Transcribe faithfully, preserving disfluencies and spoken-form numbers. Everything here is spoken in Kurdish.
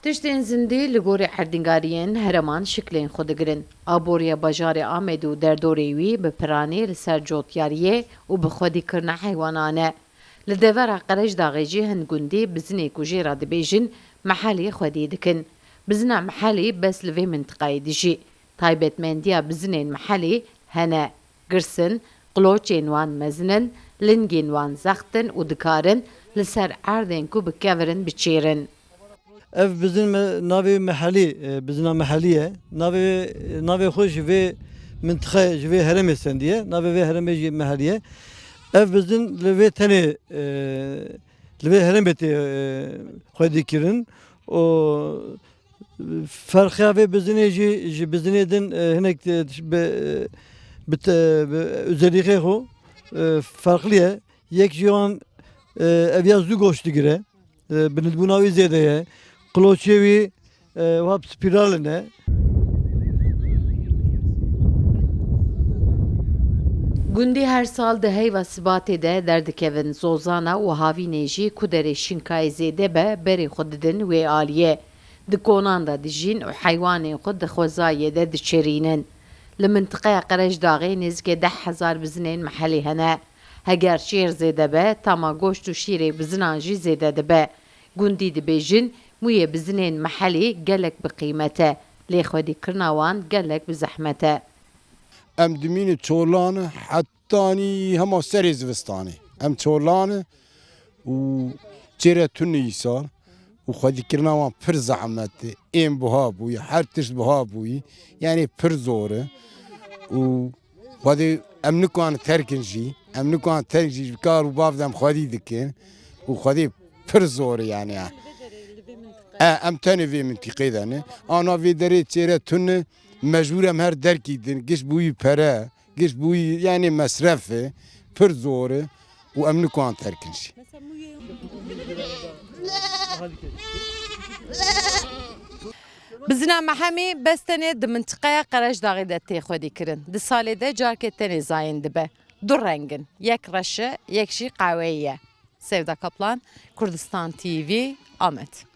Tiştên zindî li gorî erdnîgariyên herêman şiklên xwe digirin. Aboriya bajarê Amedê û derdorê wî bi piranî li ser cotyariyê û bi xwedîkirina heywanan e. Li devera Qerejdaxê jî hin gundî bizinê ku jê re dibêjin mehelî xwedî dikin. Bizina mehelî bes li vê mintiqayê dijî. Taybetmendiya bizinên mehelî hene. Girs in, qiloçên wan mezin in, lingên wan zext in û dikarin li ser erdên ku bi kevir in biçêrin. Ev bizin me, navê mehelî, e, bizina mehelî ye. Navê, navê xwe ji vê mintiqe, ji vê herêmê sendiye. Navê vê herêmê jî mehelî ye. Ev bizin li vê tenê, e, li vê herêmê tê, e, xwedî kirin. Û ferqiya vê bizinê jî ji bizinê din, e, hinek, e, bi, bi te-, bi özelliğê xwe, e, ferqli ye. Yek ji wan, e, ev ya zû goşt digire. E, binidbûna wî zêde ye. Qiloçê wî, e, wap spîralin e. Gundî her sal di heyva Sibatê de derdikevin zozana û havînê jî ku derê şinkayê zêde be berê xwe didin wê aliyê. Di konan de dijîn û heywanên xwe di xwezayê de diçerînin. Li mintiqeya Qerejdaxê nêzikê deh hezar bizinên mehelî hene. Heger şêr zêde be, tama goşt û şîrê bizinan jî zêde dibe. Gundî dibêjin, mûyê bizinên mehelî gelek bi qîmet e, lê xwedîkirina wan gelek bi zehmet e. Em dimînin çolan hetanî hema serê zivistanê. Em çolan û çêre tune îsal û xwedîkirina wan pir zehmet e. Êm buha bûyî, her tişt buha bûyî. Yanî pir zor e. Û Xwedê em nikarin terkin jî, em nikarin terk jî ji kar û bav de em xwedî dikin û xwedê pir zor e yani. E, em tenê vê mintîqê de ne. Ana vê derê çêre tune, mecbûr em her derkî din, giş bûyî pere, giş bûyî yani mesref e, pir zor e û em nikarin terkin jî. Bizina Mehemî bes tenê di mintiqeya Qerejdaxê de tê xwedîkirin. Di salê de carkê tenê zayîn dibe. Du reng in. Yek reş e, yek jî qehweyî ye. Sevda Kaplan, Kurdistan T V, Amed.